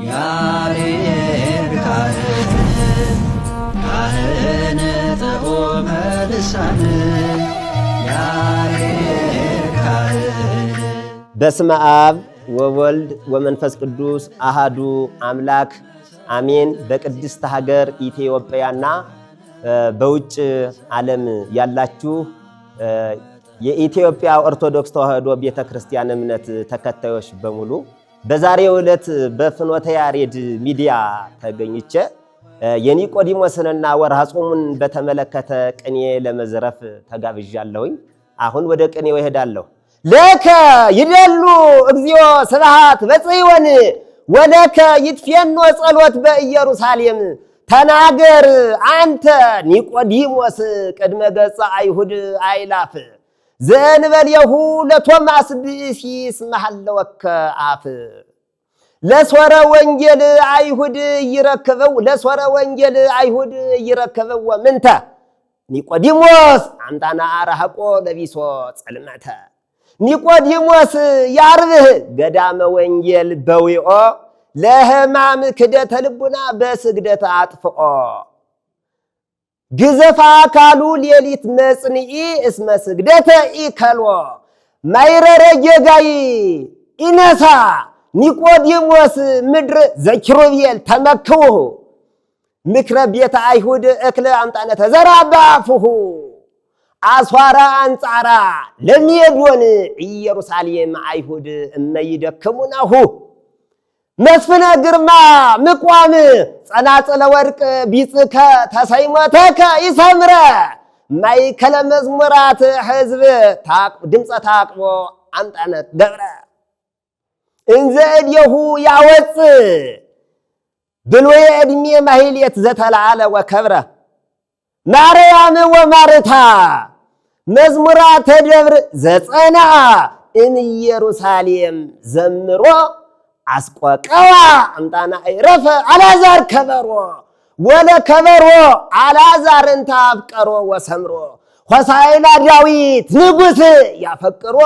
ያሬድ ካህን ካህን ጥዑመ ልሳን ያሬድ ካህን። በስመ አብ ወወልድ ወመንፈስ ቅዱስ አሃዱ አምላክ አሜን። በቅድስት ሀገር ኢትዮጵያና በውጭ ዓለም ያላችሁ የኢትዮጵያ ኦርቶዶክስ ተዋሕዶ ቤተክርስቲያን እምነት ተከታዮች በሙሉ፣ በዛሬው ዕለት በፍኖተ ያሬድ ሚዲያ ተገኝቼ የኒቆዲሞስንና ወርሃ ጾሙን በተመለከተ ቅኔ ለመዝረፍ ተጋብዣለሁኝ። አሁን ወደ ቅኔው እሄዳለሁ። ለከ ይደሉ እግዚኦ ስብሐት በጽዮን ወለከ ይትፌኖ ጸሎት በኢየሩሳሌም። ተናገር አንተ ኒቆዲሞስ ቅድመ ገጸ አይሁድ አይላፍ ዘእንበሌሁ ለቶማስ ብእሲ እስመ ሀለወከ አፍ። ለሶረ ወንጌል አይሁድ ይረክበው ለሶረ ወንጌል አይሁድ ይረክበው ምንተ ኒቆዲሞስ አምጣና አርሐቆ ለቢሶ ጸልመተ። ኒቆዲሞስ ያርብህ ገዳመ ወንጌል በዊኦ ለህማም ክደተ ልቡና በስግደተ አጥፍኦ። ግዘፋ አካሉ ሌሊት መጽንኢ እስመ ስግደተ ኢከልዎ። ማይረረ ጌጋይ ኢነሳ ኒቆዲሞስ ምድር ዘኪሩቤል ተመክውሁ። ምክረ ቤተ አይሁድ እክለ አምጣነ ተዘራ ባፍሁ። አስዋራ አንጻራ ለሚየዶን ኢየሩሳሌም አይሁድ እመይደክሙናሁ። መስፍነ ግርማ ምቋም ጸናጽለ ወርቅ ቢጽከ ተሰይሞተከ ይሰምረ። ማይከለ መዝሙራት ህዝብ ድምፀ ታቅቦ አምጣነ ገብረ። እንዘ እዴሁ ያወፅ ብሎየ ዕድሜ ማህሌት ዘተለዓለ ወከብረ። ማርያም ወማርታ መዝሙራተ ደብር ዘጸንዓ እምኢየሩሳሌም ዘምሮ አስቆቀዋ አምጣና አይረፈ አልዓዛር ከበሮ ወለ ከበሮ አልዓዛር እንተ አፍቀሮ ወሰምሮ። ሆሳዕና ዳዊት ንጉሥ ያፈቅሮ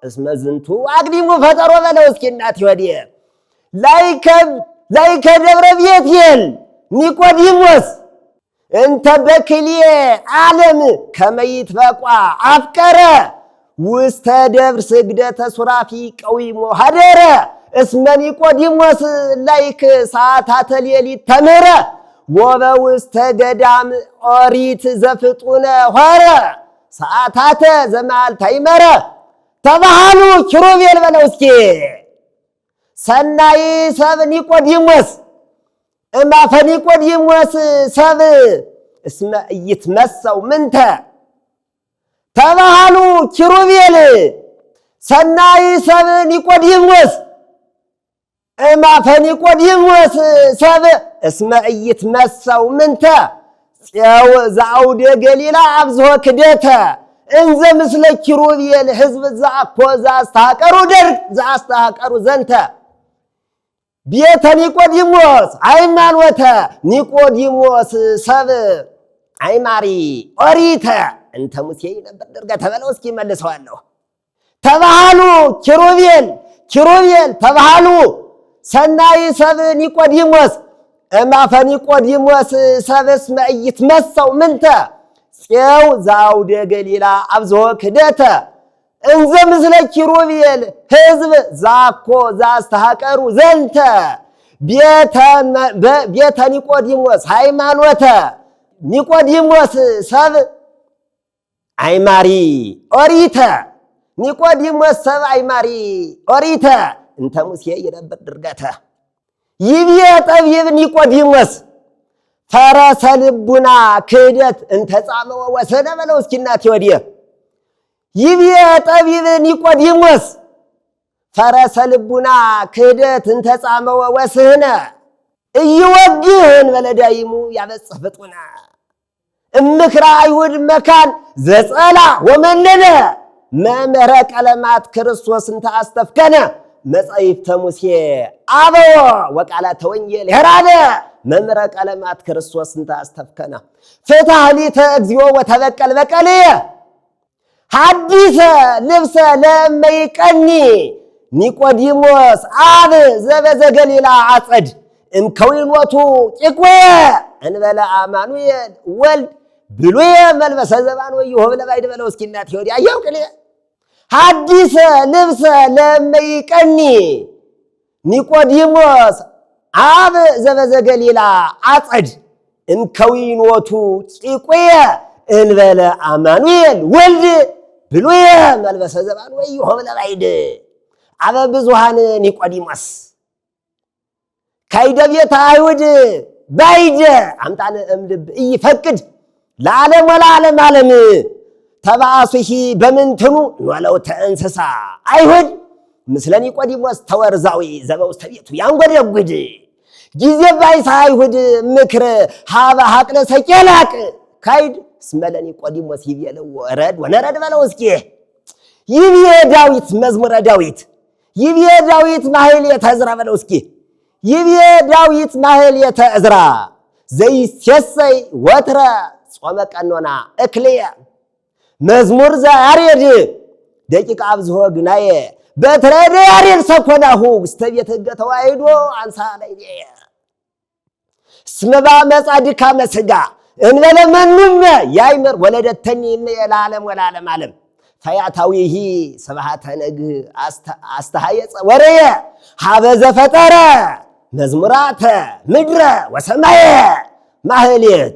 እስመ ዝንቱ አቅዲሙ ፈጠሮ በለው እስኪ እናት ወዲየ። ላይከ ደብረ ቤቴል ኒቆዲሞስ እንተ በክልኤ ዓለም ከመይትበቋ አፍቀረ። ውስተ ደብር ስግደተ ሱራፊ ቀዊሞ ሀደረ። እስመ ኒቆዲሞስ ላይክ ሰዓታተ ሌሊት ተምህረ ወበውስተ ገዳም ኦሪት ዘፍጡነ ሆረ ሰዓታተ ዘመዓልተ ይመረ። ተባሃሉ ኪሩቤል በለው እስኪ። ሰናይ ሰብ ኒቆዲሞስ እማፈ ኒቆዲሞስ ሰብ እስመ ኢይትመሰው ምንተ። ተባሃሉ ኪሩቤል። ሰናይ ሰብ ኒቆዲሞስ እማፈ ኒቆዲሞስ ሰብ እስመ ኢይትመሰው ምንተ። ፄው ዘአውደ ገሊላ አብዝሆ ክደተ። እንዘ ምስለ ኪሩቤል ህዝብ ዘአኮ ዘአስተሐቀሩ ደርግ ዘአስተሐቀሩ ዘንተ። ቤተ ኒቆዲሞስ ሃይማኖተ ኒቆዲሞስ ሰብ አይማሪ ኦሪተ እንተ ሙሴ ነበር ድርገተ በለው እስኪ መልሰዋለሁ። ተባሃሉ ኪሩቤል። ኪሩቤል ተባሃሉ። ሰናይ ሰብ ኒቆዲሞስ እማፈ ኒቆዲሞስ ሰብ እስመ ኢይትመሰው ምንተ። ፄው ዘአውደ ገሊላ አብዝሆ ክደተ። እንዘ ምስለ ኪሩቤል ህዝብ ዛኮ ዘአስተሐቀሩ ዘንተ። ቤተ ኒቆዲሞስ ሃይማኖተ ኒቆዲሞስ ሰብ አይማሪ ኦሪተ ኒቆዲሞስ ሰብ አይማሪ ኦሪተ እንተ ሙሴ ይነብር ድርገተ። ይብየ ጠቢብ ኒቆዲሞስ ፈረሰ ልቡና ክህደት እንተ ጻመወ ወሰነ በለው እስኪ እናቴ ወዲየ። ይብየ ጠቢብ ኒቆዲሞስ ፈረሰ ልቡና ክህደት እንተ ጻመወ ወስህነ እይወግህን በለዳይሙ ያበጽሕ ፍጡነ። እምክረ አይሁድ መካን ዘጸላ ወመነነ መምህረ ቀለማት ክርስቶስ እንተ አስተፍከነ። መጻሕፍተ ሙሴ አበወ ወቃላተ ወንጌል ሄራነ። መምህረ ቀለማት ክርስቶስ እንተ አስተፍከነ። ፍትሐ ሊተ እግዚኦ ወተበቀል በቀልየ። ሐዲሰ ልብሰ ለመይቀኒ ኒቆዲሞስ አብ ዘበዘገሊላ አጸድ። እምከዊኖቱ ጭቁየ እንበለ አማኑኤል ወልድ ብሉየ መልበሰ ዘባን ወይሆብ ለባዕድ በለው እስኪ እናቴ ወዲያ አየው ቅኔ ሐዲሰ ልብሰ ለመይቀኒ ኒቆዲሞስ አብ ዘበዘገሊላ አጸድ እምከዊኖቱ ጭቁየ እንበለ አማኑኤል ወልድ ብሉየ መልበሰ ዘባን ወይሆብ ለባዕድ አበ ብዙሃን ኒቆዲሞስ ካይደ ቤተ አይሁድ ባይደ አምጣነ እምልብ እይፈቅድ ለዓለም ወለዓለም ዓለም ተባአሱሂ በምንትኑ ኖለው ተእንስሳ አይሁድ ምስለ ኒቆዲሞስ ተወርዛዊ ዘበውስተ ቤቱ ያንጎደጉድ ጊዜ ባይሳ አይሁድ ምክር ሀበ ሀቅለ ሰቄላቅ ካይድ እስመ ለኒቆዲሞስ ይቤልዎ ረድ ወነረድ በለው እስኪ ይብዬ ዳዊት መዝሙረ ዳዊት ይብዬ ዳዊት ማሕሌተ ዕዝራ በለው እስኪ ይብዬ ዳዊት ማሕሌተ ዕዝራ ዘይሴሰይ ወትረ ጾመ ቀኖና እክልየ መዝሙር ዘያሬድ ደቂቃ አብዝሆ ግናየ በትረ ያሬድ ሰኮናሁ ውስተ ቤተ ሕገ ተዋሕዶ አንሳ ላዕሌየ እስመ በአመፃ ድካመ ሥጋ እንበለ መኑመ ያይምር ወለደተኒ እምየ ለዓለም ወለዓለም ዓለም ፈያታዊሂ ስብሐተ ነግህ አስተሃየፀ ወረየ ሀበ ዘፈጠረ መዝሙራተ ምድረ ወሰማየ ማህሌት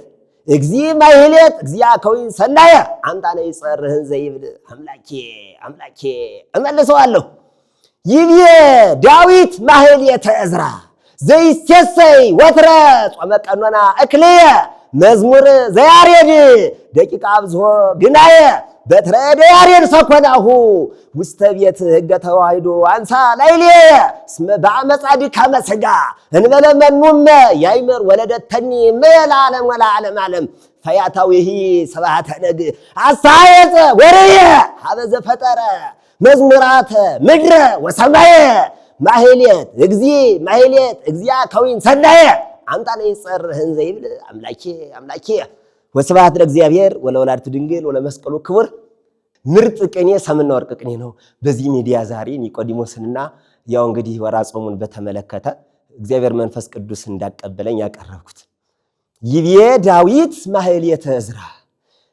እግዚ ማህሌት እግዚአ ከዊን ሰናየ አምጣነ ይጸርህን ዘይብል አምላኬ አምላኬ እመልሰዋለሁ። ይብዬ ዳዊት ማህሌተ ዕዝራ ዘይሴሰይ ወትረ ጾመ ቀኖና እክልየ መዝሙር ዘያሬድ ደቂቃ አብዝሆ ግናየ በትረ ያሬድ ሰኮናሁ ውስተ ቤት ሕገ ተዋሕዶ አንሳ ላዕሌየ እስመ በአመፃ ድካመ ሥጋ እንበለ መኑመ ያይምር ወለደተኒ እምየ ለዓለም ወለዓለም ዓለም ፈያታዊሂ ስብሐተ ነግህ አስተሃየፀ ወርየ ሀበ ዘፈጠረ መዝሙራተ ምድረ ወሰማየ ማህሌት እግዚ ማህሌት እግዚአ ከዊን ሰናየ አምጣነ ይጸርህን ዘይብል አምላኬ አምላኬ። ወስብሐት ለእግዚአብሔር ወለወላዲቱ ድንግል ወለመስቀሉ ክቡር። ምርጥ ቅኔ ሰምና ወርቅ ቅኔ ነው። በዚህ ሚዲያ ዛሬ ኒቆዲሞስንና ያው እንግዲህ ወራ ጾሙን በተመለከተ እግዚአብሔር መንፈስ ቅዱስ እንዳቀበለኝ ያቀረብኩት ይቤ ዳዊት ማህሌተ ዕዝራ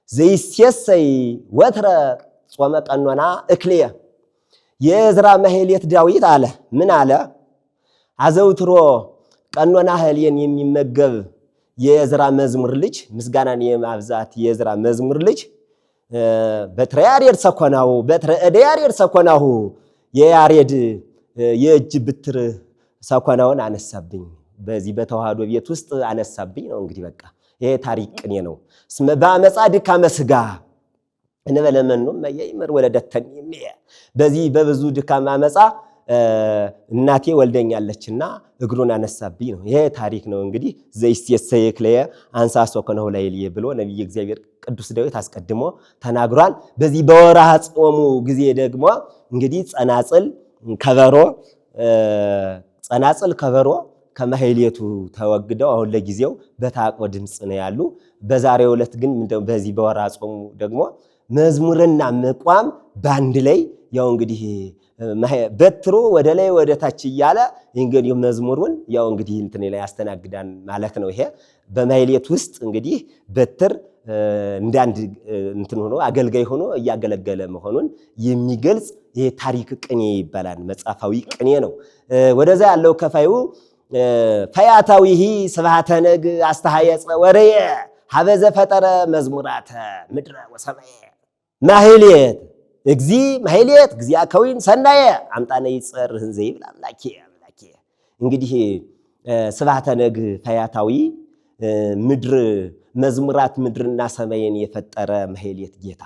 ዘይሴሰይ ወትረ ጾመ ቀኖና እክልየ። የዕዝራ ማህሌት ዳዊት አለ ምን አለ? አዘውትሮ ቀኖና እህልን የሚመገብ የዕዝራ መዝሙር ልጅ ምስጋናን የማብዛት የዕዝራ መዝሙር ልጅ በትረ ያሬድ ሰኮናሁ በትረ እደ ያሬድ ሰኮናሁ የያሬድ የእጅ ብትር ሰኮናውን አነሳብኝ። በዚህ በተዋህዶ ቤት ውስጥ አነሳብኝ ነው። እንግዲህ በቃ ይሄ ታሪክ ቅኔ ነው። በአመፃ ድካመ ሥጋ እንበለ መኖም መየይምር ወለደተኒ በዚህ በብዙ ድካም አመፃ እናቴ ወልደኛለችና እግሩን አነሳብኝ ነው። ይሄ ታሪክ ነው። እንግዲህ ዘይሴሰየክለየ አንሳሶ ከነሁ ላዕሌየ ብሎ ነቢየ እግዚአብሔር ቅዱስ ዳዊት አስቀድሞ ተናግሯል። በዚህ በወርሃ ጾሙ ጊዜ ደግሞ እንግዲህ ጸናጽል ከበሮ ጸናጽል ከበሮ ከማህሌቱ ተወግደው አሁን ለጊዜው በታቆ ድምፅ ነው ያሉ። በዛሬው ዕለት ግን በዚህ በወርሃ ጾሙ ደግሞ መዝሙርና ምቋም በአንድ ላይ ያው እንግዲህ በትሮ ወደ ላይ ወደ ታች እያለ እንግዲህ መዝሙሩን ያው እንግዲህ እንትን ላይ ያስተናግዳል ማለት ነው። ይሄ በማህሌት ውስጥ እንግዲህ በትር እንዳንድ እንትን ሆኖ አገልጋይ ሆኖ እያገለገለ መሆኑን የሚገልጽ ይሄ ታሪክ ቅኔ ይባላል። መጽሐፋዊ ቅኔ ነው። ወደዛ ያለው ከፋዩ ፈያታዊሂ ስብሐተ ነግ አስተሃየፀ ወረየ ሀበዘ ፈጠረ መዝሙራተ ምድረ ወሰማየ ማህሌት እግዚ ማህሌት እግዚአ ከዊን ሰናየ አምጣነ ይጸርህን ዘይብል አምላኬ አምላኬ። እንግዲህ ስብሐተ ነግ ፈያታዊ ምድር መዝሙራት ምድርና ሰማይን የፈጠረ ማህሌት ጌታ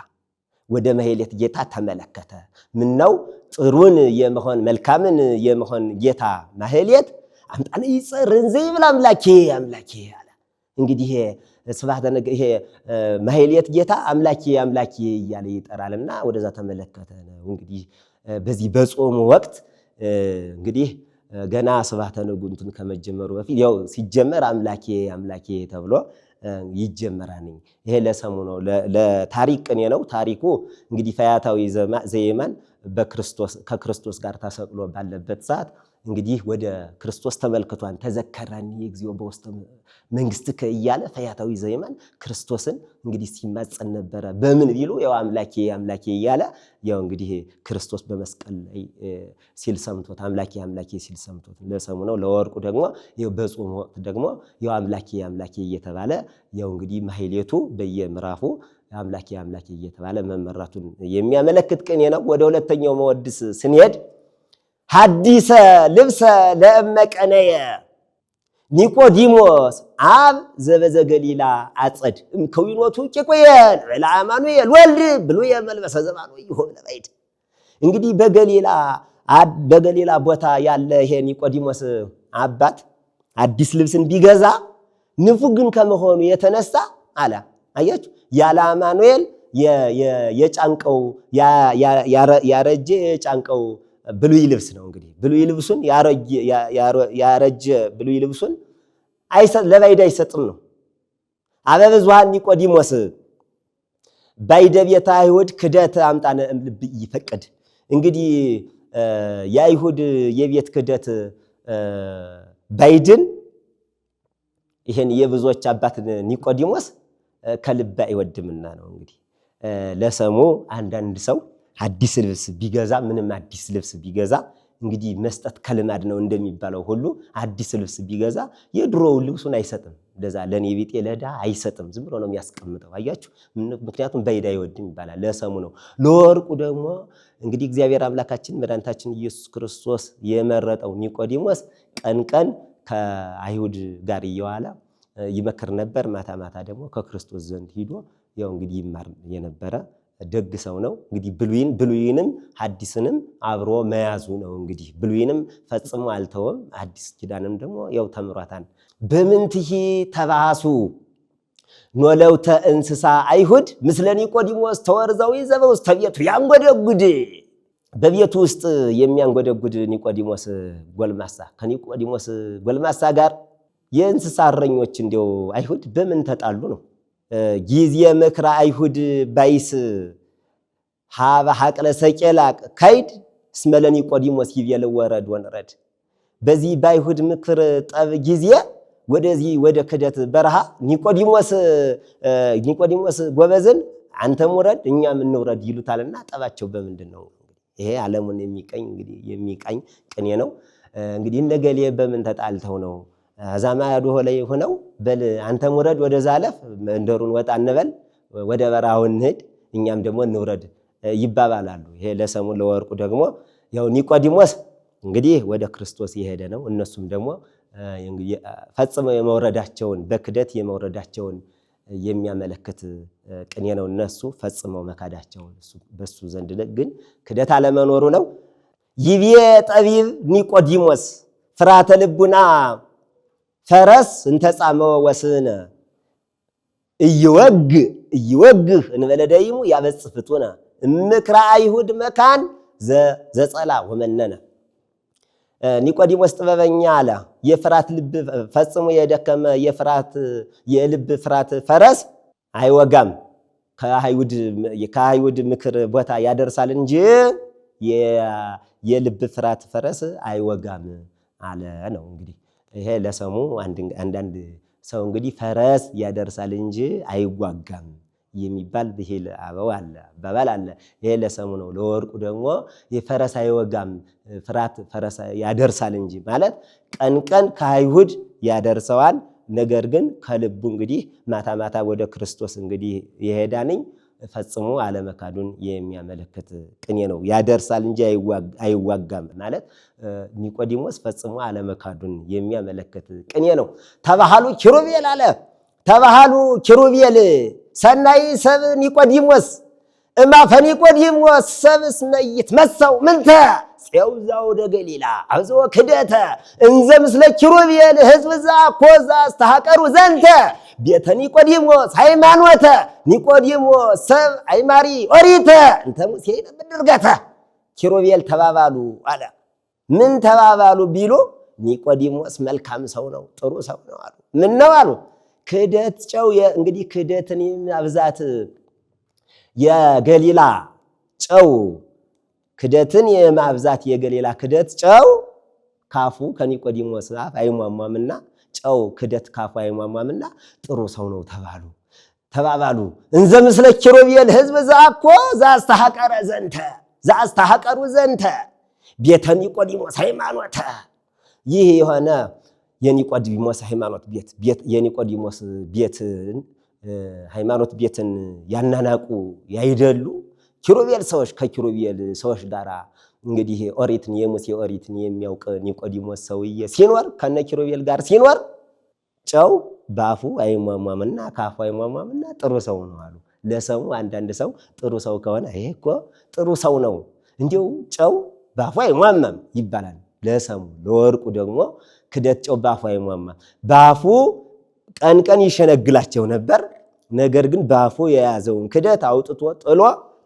ወደ ማህሌት ጌታ ተመለከተ። ምነው ጥሩን የመሆን መልካምን የመሆን ጌታ ማህሌት አምጣነ ይጸርህን ዘይብል አምላኬ አምላኬ አለ። እንግዲህ ስብሐተ ነግ ይሄ ማህሌት ጌታ አምላኬ አምላኬ እያለ ይጠራልና ወደዛ ተመለከተ ነው። እንግዲህ በዚህ በጾሙ ወቅት እንግዲህ ገና ስብሐተ ነግሁ እንትን ከመጀመሩ በፊት ያው ሲጀመር አምላኬ አምላኬ ተብሎ ይጀመራል። ይሄ ለሰሙ ነው፣ ለታሪክ ቅኔ ነው። ታሪኩ እንግዲህ ፈያታዊ ዘየማን በክርስቶስ ከክርስቶስ ጋር ተሰቅሎ ባለበት ሰዓት እንግዲህ ወደ ክርስቶስ ተመልክቷን ተዘከረኒ እግዚኦ በውስተ መንግሥትከ እያለ ፈያታዊ ዘይማን ክርስቶስን እንግዲህ ሲማጸን ነበረ። በምን ቢሉ ያው አምላኬ አምላኬ እያለ ያው እንግዲህ ክርስቶስ በመስቀል ላይ ሲል ሰምቶት አምላኬ አምላኬ ሲል ሰምቶት ለሰሙ ነው። ለወርቁ ደግሞ ያው በጾም ወቅት ደግሞ ያው አምላኬ አምላኬ እየተባለ ያው እንግዲህ ማህሌቱ በየምዕራፉ አምላኬ አምላኬ እየተባለ መመራቱን የሚያመለክት ቅኔ ነው። ወደ ሁለተኛው መወድስ ስንሄድ ሐዲሰ ልብሰ ለእመቀነየ ኒቆዲሞስ አብ ዘበዘገሊላ አጸድ እምከዊኖቱ ቂቁየን ለአማኑኤል ወልድ ብሉየ መልበሰ ዘባኖ ይሆን ለባይድ። እንግዲህ በገሊላ ቦታ ያለ ይሄ ኒቆዲሞስ አባት አዲስ ልብስን ቢገዛ ንፉግ ግን ከመሆኑ የተነሳ አለ። አያችሁ፣ ያለ አማኑኤል የጫንቀው ያረጀ የጫንቀው ብሉይ ልብስ ነው። እንግዲህ ብሉይ ልብሱን ያረጀ ብሉይ ልብሱን ለባዕድ አይሰጥም ነው። አበ ብዙኃን ኒቆዲሞስ ባዕደ ቤተ አይሁድ ክደት አምጣነ እምልብ ይፈቅድ። እንግዲህ የአይሁድ የቤት ክደት ባዕድን ይሄን የብዙዎች አባት ኒቆዲሞስ ከልብ አይወድምና ነው። እንግዲህ ለሰሙ አንዳንድ ሰው አዲስ ልብስ ቢገዛ ምንም አዲስ ልብስ ቢገዛ እንግዲህ መስጠት ከልማድ ነው እንደሚባለው ሁሉ አዲስ ልብስ ቢገዛ የድሮውን ልብሱን አይሰጥም። ለዛ ለኔ ቢጤ ለዳ አይሰጥም። ዝም ብሎ ነው የሚያስቀምጠው። አያችሁ፣ ምክንያቱም በይዳ አይወድም ይባላል። ለሰሙ ነው። ለወርቁ ደግሞ እንግዲህ እግዚአብሔር አምላካችን መድኃኒታችን ኢየሱስ ክርስቶስ የመረጠው ኒቆዲሞስ ቀን ቀን ከአይሁድ ጋር እየዋለ ይመክር ነበር። ማታ ማታ ደግሞ ከክርስቶስ ዘንድ ሂዶ ያው እንግዲህ ይማር የነበረ ደግ ሰው ነው። እንግዲህ ብሉይንም ሐዲስንም አብሮ መያዙ ነው። እንግዲህ ብሉይንም ፈጽሞ አልተወም፣ አዲስ ኪዳንም ደግሞ ያው ተምሯታል። በምንትሂ ተባሱ ኖለውተ እንስሳ አይሁድ ምስለ ኒቆዲሞስ ተወርዘው ዘበውስተ ቤቱ ያንጎደጉድ። በቤቱ ውስጥ የሚያንጎደጉድ ኒቆዲሞስ ጎልማሳ ከኒቆዲሞስ ጎልማሳ ጋር የእንስሳ እረኞች እንዲያው አይሁድ በምን ተጣሉ ነው? ጊዜ ምክረ አይሁድ ባይስ ሀበ ሐቅለ ሰቄላቅ ካይድ እስመ ለኒቆዲሞስ ይቤልዎ ወረድ ወንረድ። በዚህ በአይሁድ ምክር ጠብ ጊዜ ወደዚህ ወደ ክደት በረሃ ኒቆዲሞስ ጎበዝን አንተም ውረድ እኛም እንውረድ ይሉታልና ጠባቸው በምንድን ነው? ይሄ ዓለሙን የሚቀኝ እንግዲህ የሚቃኝ ቅኔ ነው። እንግዲህ እነገሌ በምን ተጣልተው ነው አዛማ ያዶሆ ላይ ሆነው በል አንተም ውረድ ወደዛ አለፍ መንደሩን ወጣ እንበል ወደ በረሃው እንሂድ እኛም ደግሞ እንውረድ ይባባላሉ። ይሄ ለሰሙ ለወርቁ ደግሞ ያው ኒቆዲሞስ እንግዲህ ወደ ክርስቶስ የሄደ ነው። እነሱም ደግሞ ፈጽመው የመውረዳቸውን በክደት የመውረዳቸውን የሚያመለክት ቅኔ ነው። እነሱ ፈጽመው መካዳቸውን በሱ ዘንድ ግን ክደት አለመኖሩ ነው። ይቤ ጠቢብ ኒቆዲሞስ ፍርሃተ ልቡና ፈረስ እንተጻመ ወስነ እይወግ እይወግህ እንበለ ደይሙ ያበጽሕ ፍጡነ እምክረ አይሁድ መካን ዘጸላ ወመነነ። ኒቆዲሞስ ጥበበኛ አለ። የፍራት ልብ ፈጽሞ የደከመ የፍራት የልብ ፍራት ፈረስ አይወጋም፣ ከአይሁድ ምክር ቦታ ያደርሳል እንጂ የልብ ፍራት ፈረስ አይወጋም አለ ነው። እንግዲህ ይሄ ለሰሙ አንዳንድ ሰው እንግዲህ ፈረስ ያደርሳል እንጂ አይዋጋም የሚባል ብሂል አበው አለ አባባል አለ። ይሄ ለሰሙ ነው። ለወርቁ ደግሞ የፈረስ አይወጋም ፍራት ፈረስ ያደርሳል እንጂ ማለት ቀን ቀን ከአይሁድ ያደርሰዋል። ነገር ግን ከልቡ እንግዲህ ማታ ማታ ወደ ክርስቶስ እንግዲህ የሄዳንኝ ፈጽሞ አለመካዱን የሚያመለክት ቅኔ ነው። ያደርሳል እንጂ አይዋጋም ማለት ኒቆዲሞስ ፈጽሞ አለመካዱን የሚያመለክት ቅኔ ነው። ተባሃሉ ኪሩቤል አለ። ተባሃሉ ኪሩቤል ሰናይ ሰብ ኒቆዲሞስ እማ ፈኒቆዲሞስ ሰብ እስመ ይትመሰው ምንተ ፄውዛው ደገሊላ አብዝዎ ክደተ እንዘ ምስለ ኪሩቤል ህዝብ ዛ ኮዛ አስተሐቀሩ ዘንተ ቤተ ኒቆዲሞስ ሃይማኖተ ኒቆዲሞስ ሰብ አይማሪ ኦሪተ እንተ ሙሴ ይነብር ኪሩቤል ተባባሉ አለ። ምን ተባባሉ ቢሉ ኒቆዲሞስ መልካም ሰው ነው፣ ጥሩ ሰው ነው አሉ። ምን ነው አሉ? ክህደት ጨው እንግዲህ ክህደትን የማብዛት የገሊላ ጨው ክደትን የማብዛት የገሊላ ክደት ጨው ካፉ ከኒቆዲሞስ አፍ አይሟሟምና ጨው ክደት ካፉ አይሟሟምና ጥሩ ሰው ነው ተባሉ ተባባሉ። እንዘ ምስለ ኪሩቤል ህዝብ ዘአኮ ዘአስተሐቀረ ዘንተ ዘአስተሐቀሩ ዘንተ ቤተ ኒቆዲሞስ ሃይማኖተ። ይህ የሆነ የኒቆዲሞስ ሃይማኖት ቤት የኒቆዲሞስ ቤትን ሃይማኖት ቤትን ያናናቁ ያይደሉ ኪሩቤል ሰዎች ከኪሩቤል ሰዎች ጋር እንግዲህ ኦሪትን የሙሴ ኦሪትን የሚያውቅ ኒቆዲሞስ ሰውዬ ሲኖር ከነ ኪሩቤል ጋር ሲኖር ጨው በአፉ አይሟሟምና ከአፉ አይሟሟምና ጥሩ ሰው ነው አሉ። ለሰሙ አንዳንድ ሰው ጥሩ ሰው ከሆነ ይሄ እኮ ጥሩ ሰው ነው እንዲው ጨው በአፉ አይሟሟም ይባላል። ለሰሙ ለወርቁ ደግሞ ክደት ጨው በአፉ አይሟሟም። በአፉ ቀን ቀን ይሸነግላቸው ነበር። ነገር ግን በአፉ የያዘውን ክደት አውጥቶ ጥሎ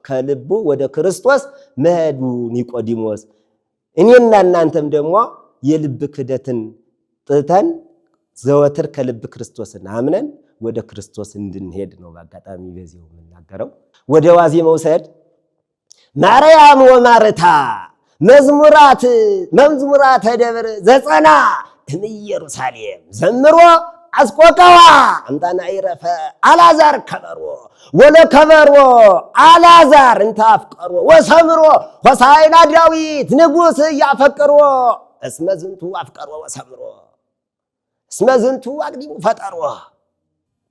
ከልቡ ወደ ክርስቶስ መሄዱ ኒቆዲሞስ። እኔና እናንተም ደግሞ የልብ ክደትን ጥተን ዘወትር ከልብ ክርስቶስን አምነን ወደ ክርስቶስ እንድንሄድ ነው። በአጋጣሚ በዚሁ የምናገረው ወደ ዋዜ መውሰድ ማርያም ወማርታ መዝሙራት መዝሙራተ ደብር ዘጸና እምኢየሩሳሌም ዘምሮ አስቆቀዋ አምጣና ይረፈ አላዛር ከበሮ ወለ ከበሮ አላዛር እንተ አፍቀሮ ወሰምሮ ሆሳዕና ዳዊት ንጉሥ እያፈቅሮ እስመ ዝንቱ አፍቀሮ ወሰምሮ እስመ ዝንቱ አቅዲሙ ፈጠሮ።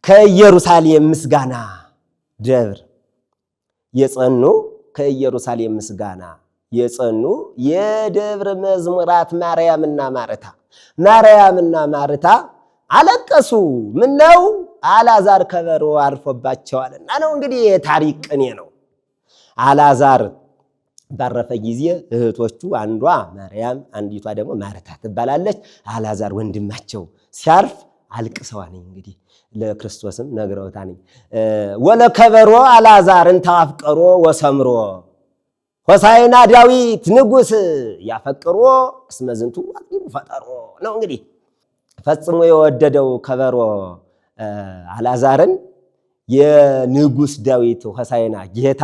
ከኢየሩሳሌም ምስጋና ደብር የጸኑ ከኢየሩሳሌም ምስጋና የጸኑ የደብር መዝሙራት ማርያምና ማርታ ማርያምና ማርታ አለቀሱ። ምነው አላዛር ከበሮ አርፎባቸዋልና ነው። እንግዲህ የታሪክ ቅኔ ነው። አላዛር ባረፈ ጊዜ እህቶቹ አንዷ ማርያም አንዲቷ ደግሞ ማርታ ትባላለች። አላዛር ወንድማቸው ሲያርፍ አልቅሰዋል። እንግዲህ ለክርስቶስም ነግረውታል። ወለከበሮ አላዛር እንተ ወሰምሮ ሆሳዕና ዳዊት ንጉሥ ያፈቅሮ እስመ ዝንቱ አቅዲሙ ፈጠሮ ነው። እንግዲህ ፈጽሞ የወደደው ከበሮ አላዛርን የንጉሥ ዳዊት ሆሳዕና ጌታ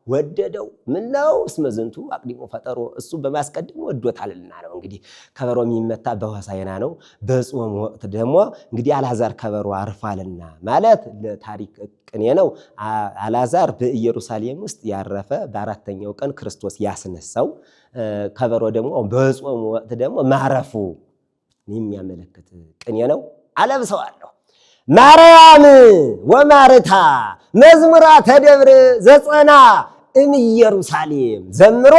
ወደደው። ምነው እስመ ዝንቱ አቅዲሞ ፈጠሮ እሱ በማስቀደም ወዶታልና ነው። እንግዲህ ከበሮ የሚመታ በሆሳዕና ነው። በጾም ወቅት ደግሞ እንግዲህ አልዓዛር ከበሮ አርፏልና ማለት ለታሪክ ቅኔ ነው። አልዓዛር በኢየሩሳሌም ውስጥ ያረፈ በአራተኛው ቀን ክርስቶስ ያስነሳው፣ ከበሮ ደግሞ በጾም ወቅት ደግሞ ማረፉ የሚያመለክት ቅኔ ነው። አለብሰዋለሁ ማርያም ወማርታ መዝሙራተ ደብር ዘጸና እምኢየሩሳሌም ዘምሮ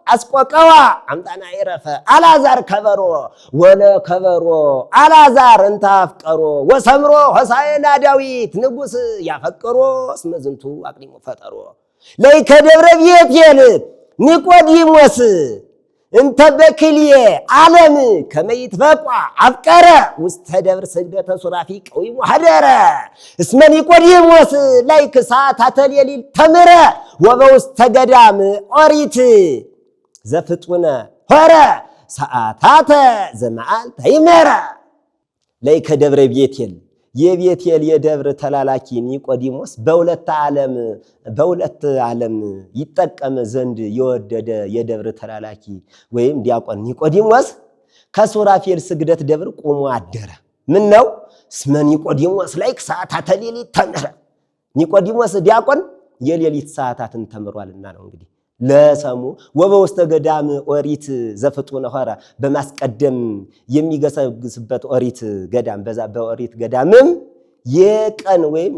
አስቆቀዋ አምጣና ይረፈ አላዛር ከበሮ ወለ ከበሮ አላዛር እንታፍቀሮ ወሰምሮ ሆሳዕና ዳዊት ንጉሥ ያፈቅሮ እስመ ዝንቱ አቅዲሞ ፈጠሮ ለይከ ደብረ ቤቴል ኒቆዲሞስ እንተ በክልኤ ዓለም ከመ ይትበቋ አፍቀረ ውስተ ደብር ስግደተ ሱራፊ ቀዊሙ ሀደረ እስመ ኒቆዲሞስ ላይክ ሰዓታተ ሌሊት ተምረ ወበውስተ ገዳም ኦሪት ዘፍጡነ ሆረ ሰዓታተ ዘመዓልተ ይመረ። ላይከ ደብረ ቤቴል የቤቴል የደብር ተላላኪ ኒቆዲሞስ በሁለት ዓለም ይጠቀም ዘንድ የወደደ የደብር ተላላኪ ወይም ዲያቆን ኒቆዲሞስ ከሱራፌል ስግደት ደብር ቆሞ አደረ። ምን ነው እስመ ኒቆዲሞስ ላይክ ሰዓታተ ሌሊት ተምረ። ኒቆዲሞስ ዲያቆን የሌሊት ሰዓታትን ተምሯልና ነው። እንግዲህ ለሰሙ ወበውስተ ገዳም ኦሪት ዘፍጡነ ሆረ በማስቀደም የሚገሰግስበት ኦሪት ገዳም በዛ በኦሪት ገዳምም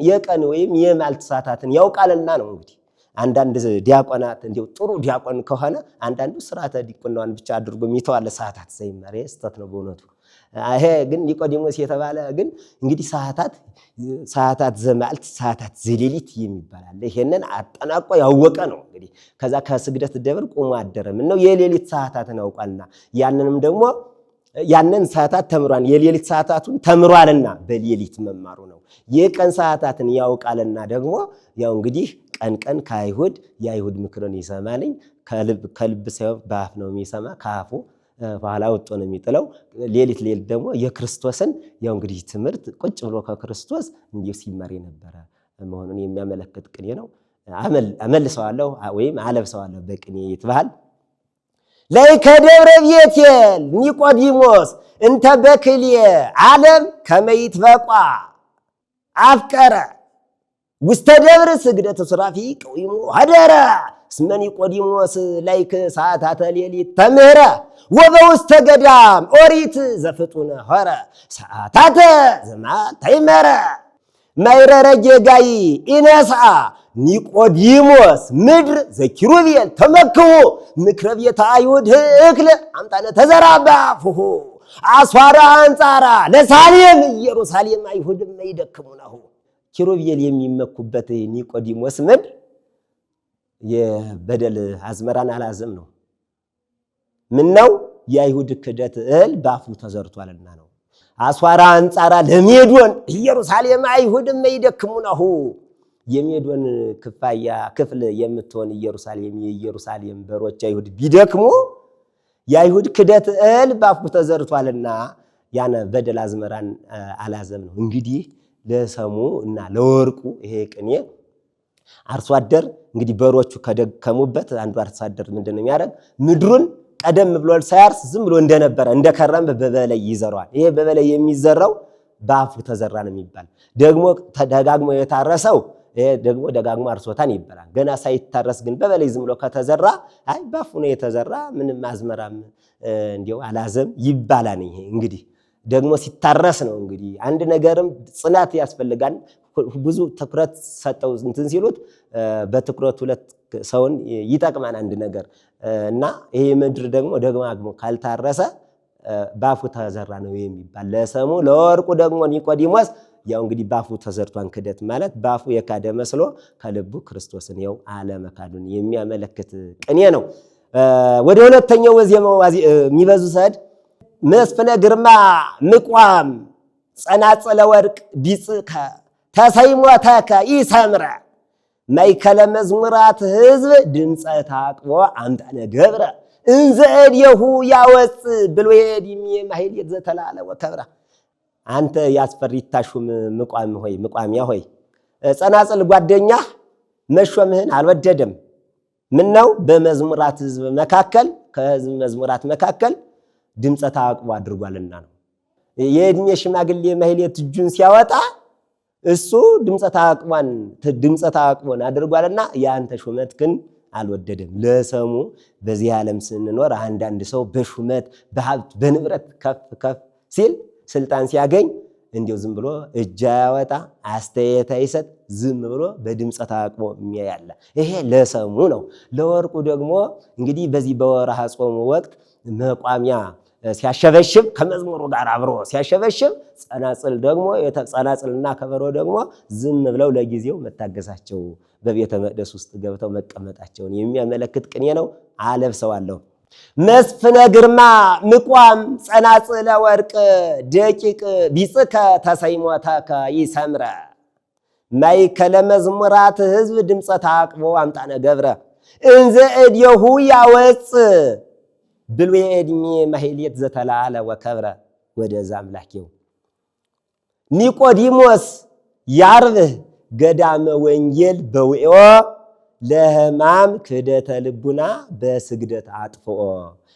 የቀን ወይም የማልት ሰዓታትን ያውቃልና ነው። እንግዲህ አንዳንድ ዲያቆናት እንዲያው ጥሩ ዲያቆን ከሆነ አንዳንዱ ስርዓተ ዲቁናዋን ብቻ አድርጎ የሚተዋለ ሰዓታት ዘይመር ስህተት ነው በእውነቱ። ይሄ ግን ኒቆዲሞስ የተባለ ግን እንግዲህ ሰዓታት ዘመዓልት ሰዓታት ዘሌሊት የሚባል አለ። ይሄንን አጠናቆ ያወቀ ነው። እንግዲህ ከዛ ከስግደት ደብር ቆሞ አደረ። ምን ነው የሌሊት ሰዓታትን አውቋልና ያንንም ደግሞ ያንን ሰዓታት ተምሯል። የሌሊት ሰዓታቱን ተምሯልና በሌሊት መማሩ ነው። የቀን ሰዓታትን ያውቃልና ደግሞ ያው እንግዲህ ቀን ቀን ከአይሁድ የአይሁድ ምክርን ይሰማልኝ። ከልብ ሳይሆን በአፍ ነው የሚሰማ፣ ከአፉ በኋላ ወጥቶ ነው የሚጥለው። ሌሊት ሌሊት ደግሞ የክርስቶስን ያው እንግዲህ ትምህርት ቁጭ ብሎ ከክርስቶስ እንዲሁ ሲማር የነበረ መሆኑን የሚያመለክት ቅኔ ነው። አመልሰዋለሁ ወይም አለብሰዋለሁ በቅኔ ይትባሃል። ላይከ ደብረ ቤቴል ኒቆዲሞስ እንተ በክልኤ ዓለም ከመ ይትበቋ አፍቀረ ውስተ ደብር ስግደት ሱራፊ ቀዊሙ ሀደረ እስመ ኒቆዲሞስ ላይክ ሰዓታተ ሌሊት ተምህረ ወበውስተ ገዳም ኦሪት ዘፍጡነ ሆረ ሰዓታተ ዘመዓል ተይመረ ማይረረ ጌጋይ ኢነስአ ኒቆዲሞስ ምድር ዘኪሩቤል ተመክሁ ምክረ ቤተ አይሁድ እክለ አምጣነ ተዘራባ ፉሁ አስዋራ አንጻራ ለሳሌም ኢየሩሳሌም አይሁድም ይደክሙናሁ። ኪሩቤል የሚመኩበት ኒቆዲሞስ ምድር የበደል አዝመራን አላዘም ነው። ምነው የአይሁድ ክደት እህል ባፉ ተዘርቷልና ነው። አስዋራ አንጻራ ለሜዶን ኢየሩሳሌም አይሁድም ይደክሙናሁ። የሜዶን ክፋያ ክፍል የምትሆን ኢየሩሳሌም የኢየሩሳሌም በሮች አይሁድ ቢደክሙ የአይሁድ ክደት እህል ባፉ ተዘርቷልና ያነ በደል አዝመራን አላዘም ነው። እንግዲህ ለሰሙ እና ለወርቁ ይሄ ቅኔ አርሶ አደር እንግዲህ በሮቹ ከደከሙበት አንዱ አርሶ አደር ምንድን ነው የሚያደርግ? ምድሩን ቀደም ብሎ ሳያርስ ዝም ብሎ እንደነበረ እንደከረመ በበላይ ይዘራዋል። ይሄ በበላይ የሚዘራው በአፉ ተዘራ ነው የሚባል። ደግሞ ተደጋግሞ የታረሰው ይሄ ደግሞ ደጋግሞ አርሶታን ይባላል። ገና ሳይታረስ ግን በበላይ ዝም ብሎ ከተዘራ አይ ባፉ ነው የተዘራ ምንም አዝመራም እንዲያው አላዘም ይባላል። ይሄ እንግዲህ ደግሞ ሲታረስ ነው። እንግዲህ አንድ ነገርም ጽናት ያስፈልጋል። ብዙ ትኩረት ሰጠው እንትን ሲሉት በትኩረት ሁለት ሰውን ይጠቅማል አንድ ነገር እና ይሄ ምድር ደግሞ ደጋግሞ ካልታረሰ ባፉ ተዘራ ነው የሚባል። ለሰሙ ለወርቁ ደግሞ ኒቆዲሞስ ያው እንግዲህ ባፉ ተዘርቷን ክደት ማለት ባፉ የካደ መስሎ ከልቡ ክርስቶስን ያው አለመካዱን የሚያመለክት ቅኔ ነው። ወደ ሁለተኛው ወዜማው የሚበዙ ሰድ መስፍነ ግርማ ምቋም ጸናጽለ ወርቅ ቢጽከ ተሰይሞተከ ኢሰምረ ማእከለ መዝሙራት ህዝብ ድምፀ ታቅቦ አምጣነ ገብረ እንዘ እዴሁ ያወፅ ብልዌ ዲሜ ማሕሌት ዘተላለ ወከብረ። አንተ ያስፈሪታ ሹም ምቋም ሆይ ምቋሚያ ሆይ ጸናጽል ጓደኛህ መሾምህን አልወደደም። ምነው በመዝሙራት ህዝብ መካከል ከህዝብ መዝሙራት መካከል ድምፀ ታቅቦ አድርጓልና ነው። የእድሜ ሽማግሌ ማሕሌት እጁን ሲያወጣ እሱ ድምፀ ታቅቦን አድርጓልና የአንተ ሹመት ግን አልወደደም። ለሰሙ በዚህ ዓለም ስንኖር አንዳንድ ሰው በሹመት በሀብት በንብረት ከፍ ከፍ ሲል ስልጣን ሲያገኝ እንዲው ዝም ብሎ እጅ አያወጣ አስተያየት አይሰጥ፣ ዝም ብሎ በድምፀ ታቅቦ የሚያይ አለ። ይሄ ለሰሙ ነው። ለወርቁ ደግሞ እንግዲህ በዚህ በወርሃ ጾሙ ወቅት መቋሚያ ሲያሸበሽብ ከመዝሙሩ ጋር አብሮ ሲያሸበሽብ፣ ጸናጽል ደግሞ ጸናጽልና ከበሮ ደግሞ ዝም ብለው ለጊዜው መታገሳቸው በቤተ መቅደስ ውስጥ ገብተው መቀመጣቸውን የሚያመለክት ቅኔ ነው። አለብሰዋለሁ። መስፍነ ግርማ ምቋም ጸናጽለ ወርቅ ደቂቅ ቢጽከ ተሰይሞተከ ይሰምረ ማእከለ መዝሙራት ህዝብ ድምፀ ታቅቦ አምጣነ ገብረ እንዘ እዴሁ ያወፅ ብልዌ ዕድሜ ማሕሌት ዘተላለ ወከብረ ወደዛ አምላኬው ኒቆዲሞስ ያርብህ ገዳመ ወንጌል በውዕዮ ለህማም ክህደተ ልቡና በስግደት አጥፍኦ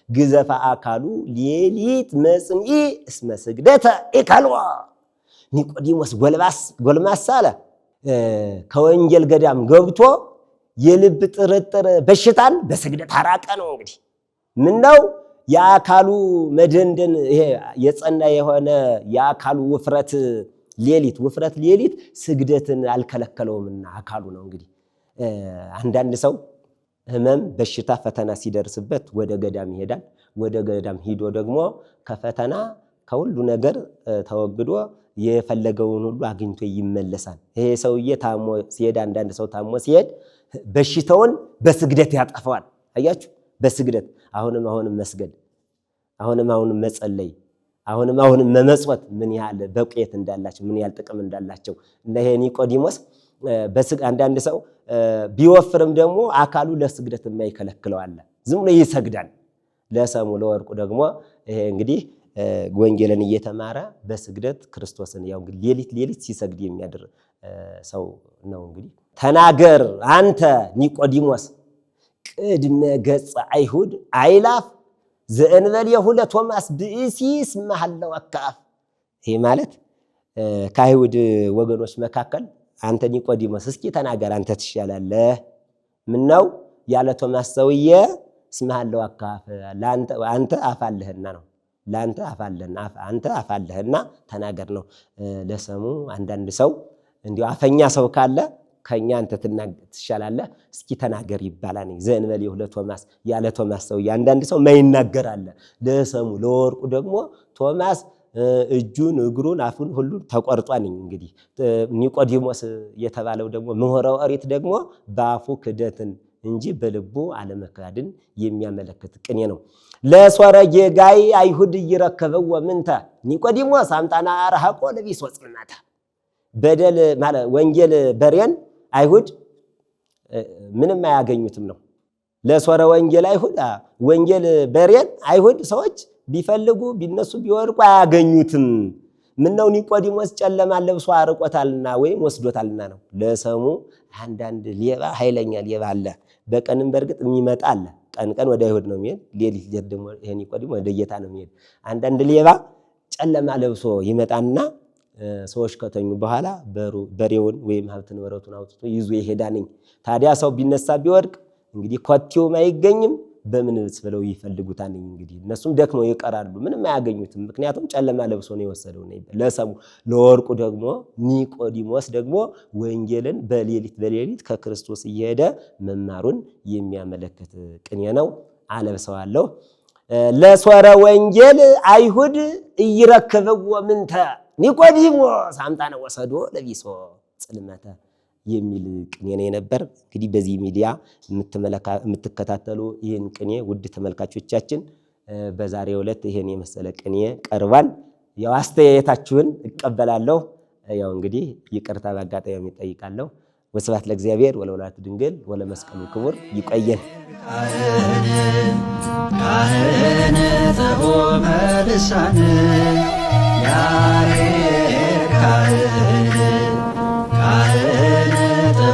ግዘፈ አካሉ ሌሊት መጽንኢ እስመ ስግደተ ኢከልዎ። ኒቆዲሞስ ጎልማሳ አለ ከወንጌል ገዳም ገብቶ የልብ ጥርጥር በሽታን በስግደት አራቀ ነው። እንግዲህ ምነው የአካሉ መደንደን ይሄ የጸና የሆነ የአካሉ ውፍረት ሌሊት ውፍረት ሌሊት ስግደትን አልከለከለውምና አካሉ ነው። እንግዲህ አንዳንድ ሰው ህመም፣ በሽታ፣ ፈተና ሲደርስበት ወደ ገዳም ይሄዳል። ወደ ገዳም ሂዶ ደግሞ ከፈተና ከሁሉ ነገር ተወግዶ የፈለገውን ሁሉ አግኝቶ ይመለሳል። ይሄ ሰውዬ ታሞ ሲሄድ፣ አንዳንድ ሰው ታሞ ሲሄድ በሽታውን በስግደት ያጠፋዋል። አያችሁ፣ በስግደት አሁንም አሁንም መስገድ፣ አሁንም አሁንም መጸለይ፣ አሁንም አሁንም መመጽወት ምን ያህል በቁየት እንዳላቸው ምን ያህል ጥቅም እንዳላቸው እና ይሄ ኒቆዲሞስ አንዳንድ ሰው ቢወፍርም ደግሞ አካሉ ለስግደት የማይከለክለው አለ። ዝም ብሎ ይሰግዳል። ለሰሙ ለወርቁ ደግሞ ይሄ እንግዲህ ወንጌልን እየተማረ በስግደት ክርስቶስን ያው እንግዲህ ሌሊት ሌሊት ሲሰግድ የሚያድር ሰው ነው። እንግዲህ ተናገር አንተ ኒቆዲሞስ ቅድመ ገጸ አይሁድ አይላፍ ዘእንበሌሁ ለቶማስ ብእሲ እስመ ሀለወከ አፍ። ይህ ማለት ከአይሁድ ወገኖች መካከል አንተ ኒቆዲሞስ እስኪ ተናገር፣ አንተ ትሻላለህ። ምነው ያለ ቶማስ ሰውዬ እስመ ሀለወከ አፍ፣ አንተ አፍ አለህና ነው። ለአንተ አፍ አለህና አንተ አፍ አለህና ተናገር ነው። ለሰሙ አንዳንድ ሰው እንዲሁ አፈኛ ሰው ካለ ከኛ አንተ ትሻላለህ እስኪ ተናገር ይባላል። ዘእንበሌሁ ለቶማስ ያለ ቶማስ ሰውዬ አንዳንድ ሰው ማይናገር አለ። ለሰሙ ለወርቁ ደግሞ ቶማስ እጁን እግሩን አፉን ሁሉ ተቆርጧል። እንግዲህ ኒቆዲሞስ የተባለው ደግሞ ምሁረ ኦሪት ደግሞ በአፉ ክደትን እንጂ በልቡ አለመካድን የሚያመለክት ቅኔ ነው። ለሶረ ጌጋይ አይሁድ እይረከበዎ ምንተ ኒቆዲሞስ አምጣና አርሐቆ ለቢሶ ጽልመተ። በደል ማለት ወንጌል በሬን አይሁድ ምንም አያገኙትም ነው። ለሶረ ወንጌል አይሁድ ወንጌል በሬን አይሁድ ሰዎች ቢፈልጉ ቢነሱ ቢወድቁ አያገኙትም። ምነው ኒቆዲሞስ ጨለማ ለብሶ አርቆታልና ወይም ወስዶታልና ነው። ለሰሙ አንዳንድ ሌባ ኃይለኛ ሌባ አለ። በቀንም በእርግጥ የሚመጣ አለ። ቀን ቀን ወደ አይሁድ ነው የሚሄድ፣ ሌሊት ሌሊት ደግሞ ይሄ ኒቆዲሞስ ወደ ጌታ ነው የሚሄድ። አንዳንድ ሌባ ጨለማ ለብሶ ይመጣና ሰዎች ከተኙ በኋላ በሬውን ወይም ሀብት ንብረቱን አውጥቶ ይዞ ይሄዳንኝ። ታዲያ ሰው ቢነሳ ቢወድቅ እንግዲህ ኮቴውም አይገኝም፣ በምንስ ብለው ይፈልጉታል። እንግዲህ እነሱም ደክመው ይቀራሉ፣ ምንም አያገኙትም። ምክንያቱም ጨለማ ለብሶ ነው የወሰደው። ለሰሙ ለወርቁ ደግሞ ኒቆዲሞስ ደግሞ ወንጌልን በሌሊት በሌሊት ከክርስቶስ እየሄደ መማሩን የሚያመለክት ቅኔ ነው። አለብሰዋለሁ። ለሶረ ወንጌል አይሁድ እይረክብዎ ምንተ ኒቆዲሞስ አምጣነ ወሰዶ ለቢሶ ጽልመተ የሚል ቅኔ ነው የነበር። እንግዲህ በዚህ ሚዲያ የምትከታተሉ ይህን ቅኔ ውድ ተመልካቾቻችን በዛሬው ዕለት ይህን የመሰለ ቅኔ ቀርቧል። ያው አስተያየታችሁን እቀበላለሁ። ያው እንግዲህ ይቅርታ በአጋጣሚ እጠይቃለሁ። ወስብሐት ለእግዚአብሔር ወለወላዲቱ ድንግል ወለመስቀሉ ክቡር። ይቆየን። ካህን ካህን ተሆመ ልሳን።